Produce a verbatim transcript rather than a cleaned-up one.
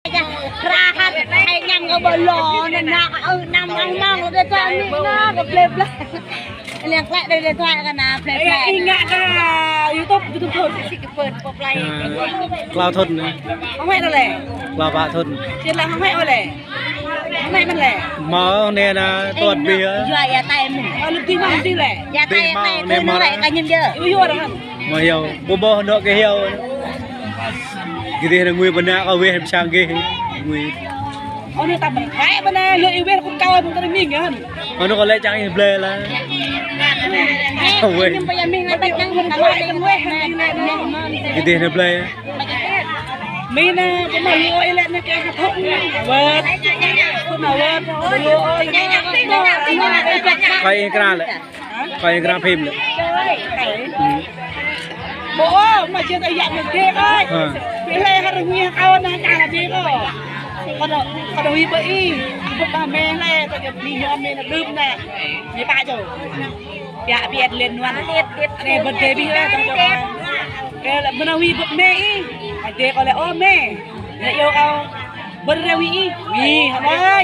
Rahat, hai ñăm kơ bơ lo, nă, nă, ơ, năm, năm, năm, lo điện thoại mĭn nă, kơ plei plei. Leng klek đơi điện thoại kơ nă, plei plei. Ih ngă kơ YouTube, YouTube thun. Klâo thun nă. Hăng hmâo đơi lĕ. Klâo pă thun. Či lăng hăng hmâo đơi lĕ. Hăng hmâo mơ̆n lĕ. Hmâo nê nă, tuăt ƀiă. Yua ia tai mơ̆n. Ơ, lŭp tih mă tih lĕ. Ia tai, ia tai, nê mơ̆n lĕ, kơ ñăm jơ̆. Yua đah. Mă hyu, ƀu ƀuh nŏ kơ hyu. Gih dih nă ngui bơnă kơ weh pơsang gih. Ngui. Ơ, nă ta bơnă. Hai bơnă, lơ i weh kŭn kâo mơ̆ng tơring ming hăn. Ơ, nă kâo lĕ čang ih blơi lah. Weh. Gih dih nă blơi. Mĭn nă, bơnă lu ih lĕ nă kơ hăt hŏk. Wơ̆t. Bơnă wơ̆t. Lu ih. Kâo ih krăn lĕ. Kâo ih krăn phim lĕ. Ơ. Ƀu ôh, mă či tơ yă mơ̆ng dê ơi. Hă. Ƀiă lĕ hơrơngi kâo nă čang dê kâo. Kâo đô, kâo đô ih ƀơi ih. Ƀu ƀă mĕ lĕ, kâo jơ̆ ƀing ñu mĕ nă đưm nă. Ñu pă čô. Biă biă lên nuan. Anai bơ̆t dê ƀiă lĕ, kâo čô. Kơ lĕ bơnă ih ƀơi mĕ ih. Dê kâo lĕ ôh mĕ. Lĕ yua kâo. Bơ̆t rê ih. Ih, hă.